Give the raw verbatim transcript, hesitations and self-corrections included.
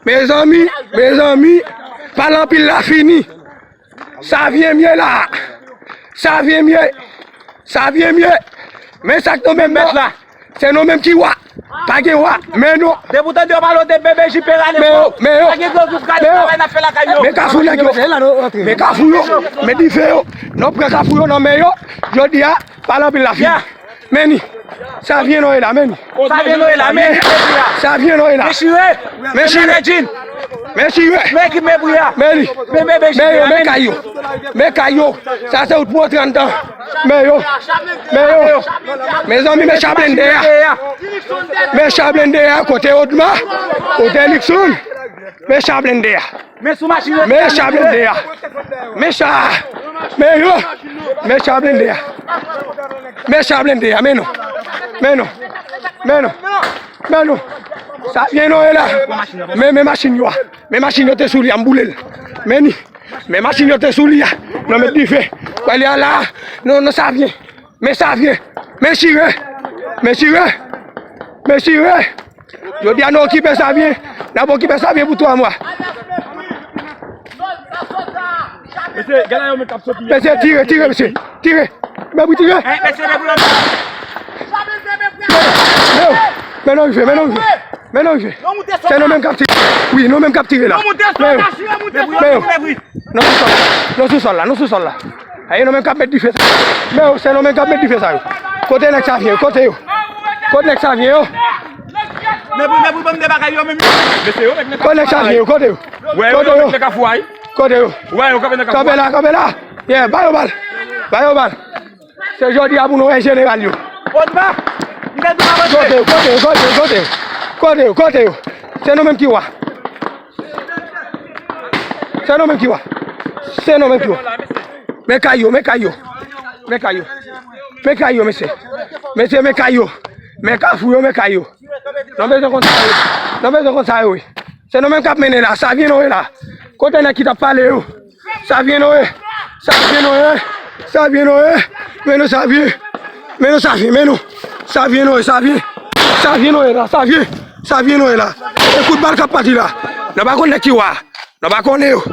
Mezanmi, mezanmi, pale anpil la fini. Savyen m ye la. Savyen m ye. Savyen m ye. Men sa k tonbe m bò. Se nou menm ki wa. Pa gen wa. Men nou. Depi w tande yo pale w de B B J P rale men yo, men yo, pa gen gwo group rale travay n ap fè lakay yo. Men kafou nèg yo. Men kafou yo. Men dife yo. Nou pran kafou yo nan men yo. Jodi a, pale anpil la fini. Men ni. Savyen nou ye la, men ni. Savyen nou ye la, men ni. Savyen nou ye la. Men chire. Men chire. Men chire. Men ki men bri a. Men li. Men bebe chire. Men yo, men kay yo. Men kay yo. Sa se wout pou antre anndan. Men yo. Men yo. Mezanmi, men cha blende a. Men cha blende a, kote Odma. Kote Likson. Men cha blende a. Men sou machin yo. Men cha blende a. Men cha. Men yo. Men cha blende a. Men cha blende a. Men nou. Men nou. Men nou. Men nou. Savyen nou ye la. Men, men machin yo a. Men machin yo te sou li a, m boule l. Men ni. Men machin yo te sou li a. Nou met dife. Wè li a la. Non, non, Savyen. Men Savyen. Men chire. Men chire. Men chire. Jodi a nou okipe Savyen. N ap okipe Savyen pou twa mwa. Mesye, gade yo menm k ap soti. Mesye, tire, tire, mesye. Tire. Men pou tire. Men nou rive, men nou rive. Men nou rive. Se nou menm k ap tire. Wi, nou menm k ap tire la. Men yo. Men yo. Nou sou sòl la, nou sou sòl la, nou sou sòl la. Aye, nou menm k ap met dife sa. Men yo, se nou menm k ap met dife sa yo. Kote nèg Savyen yo? Kote yo? Kote nèg Savyen yo? Men pou, men pou banm de bagay yo menm. Mesye yo, met nan kafou a. Kote nèg Savyen yo? Kote yo? Wè, yo, kote yo, yo? Met nan kafou a, wi. Kote yo? Wè, yo kanpe nan kafou a. Kanpe la, kanpe la. Yeah, ba yo bal. Ba yo bal. Se jodi a pou nou wè jeneral yo. Odma, m te di w avanse. Kote yo, kote yo, kote yo, kote yo? Kote yo, kote yo? Se nou menm ki wa. Se nou menm ki wa. Se nou menm ki wa. Men kay yo, men kay yo. Men kay yo. Men kay yo, mesye. Mesye, men kay yo. Men kafou yo, men kay yo. Nou bezwen konn sa yo. Nou bezwen konn sa yo, wi. Se nou menm k ap mennen la. Savyen nou ye la. Kote nèg ki t ap pale yo? Savyen nou ye. Savyen nou ye. Savyen nou ye. Men nou Savyen. Men nou Savyen, men nou. Savyen nou ye, Savyen. Savyen nou ye la, Savyen. Savyen nou ye la. E kout bal k ap pati la. Nou pa konn nèg ki wa. Nou pa konnen yo.